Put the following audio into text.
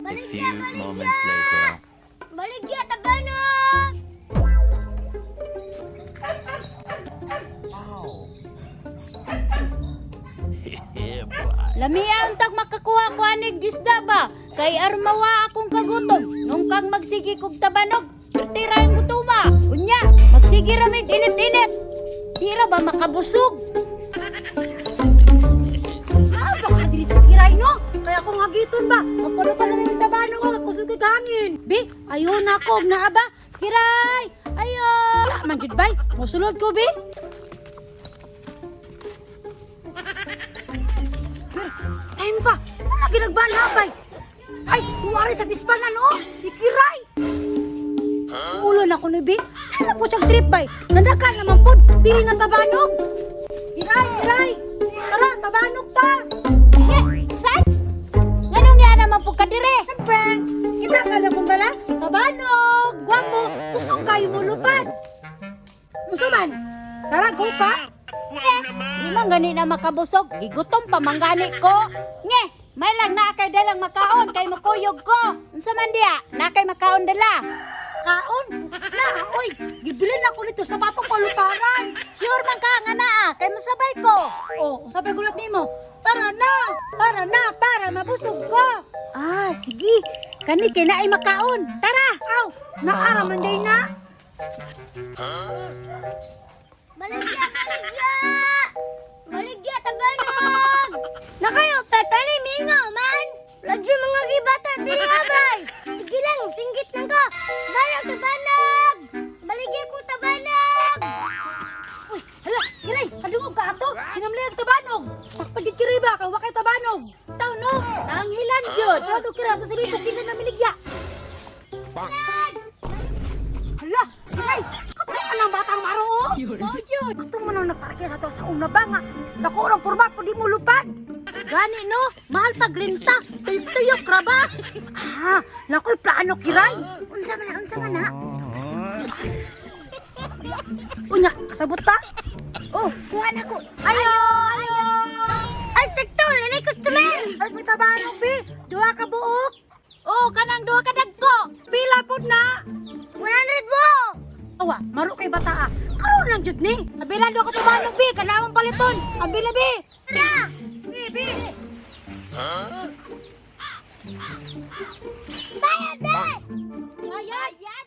A few moments later. Baligya, tabanog! Yeah, boy. Lamia ang tag makakuha ko anig isda ba? Kay armawa akong kagutom. Nung kang magsigi kog tabanog, pertira yung gutuma. Unya, magsigi ramig init-init. Di ra ba makabusog? Ah, baka diri sa Kiray, no? Kaya kung hagiton ba, magpano pa na ng tabanog ko, kusog kay hangin. Bi, ayo na ko, naa ba? Kiray! Ayo! Wala man jud bay, mosulod ko, bi. Pero, time pa, ano lagi nagbana, bay? Ay, tuwari sa bispanan, oh, si Kiray. Ulo na ko ni bi. Ano po siyang trip, bay? Nandaka naman po, dili na tabanog. Kiray, Kiray, tara, tabanog ta. Nge, saan? Nganong niya naman po kadire? Siyempre, kita ka na kung dala, tabanog, gwapo, kusog kayo mo lupad. Unsa man? Tara, go ka. Eh, di man gani na makabusog. Gigutom pa man gani ko. Nge, may lang na kay dalang makaon kay makuyog ko. Unsa man diya? Na kay makaon dala. Kaon, na, oy, gibilin ako nito sa batong paluparan. Sure man ka nga naa kay masabay ko. Oh, unsa pa'y gulat nimo? Tara na, tara na, para mabusog ko. Ah, sige. Kani kay naay makaon. Tara. Aw, naara man day na. Baligya, baligya! Baligya, tabanog! Nakayo, petani, mingaw man! Radyo mga gibata, diri abay! Sige lang, singgit lang ka! Balag, tabanog! Baligya ko, tabanog! Uy, hala, Kiray, kadungog ka ato. Hinamli ang tabanog. Sakto gid Kiray ba, kay wa kay tabanog. Taw no, nanghilan jud. Tara, Kiray, ato sa lipo, kinsa na miligya. Hala, Kiray, kato ka ng batang maro, oh. Mao jud. Kato mo nang nagparkir sa ato sa una ba nga. Dako ang purma, pwede mo lupad. Gani no, mahal pagrinta. Tuyok-tuyok ra ba? Ah, nakoy plano, Kiray. Unsa man na, unsa man na. Unya, kasabot ta. Oh, kuha na ko. Ayo, ayo. Ay, sakto, lanay customer! Ay, may tabanog, bi. Duha ka buok. Oh, kanang duha ka dagko. Pila pod na. 100 mo! Awa, maro kay bata ah. Karon lang jud ni. Abila duha ka tabanog bi, kanawang paliton. Abila bi. Tara! Bi, bi. Bayad, eh! Bayad.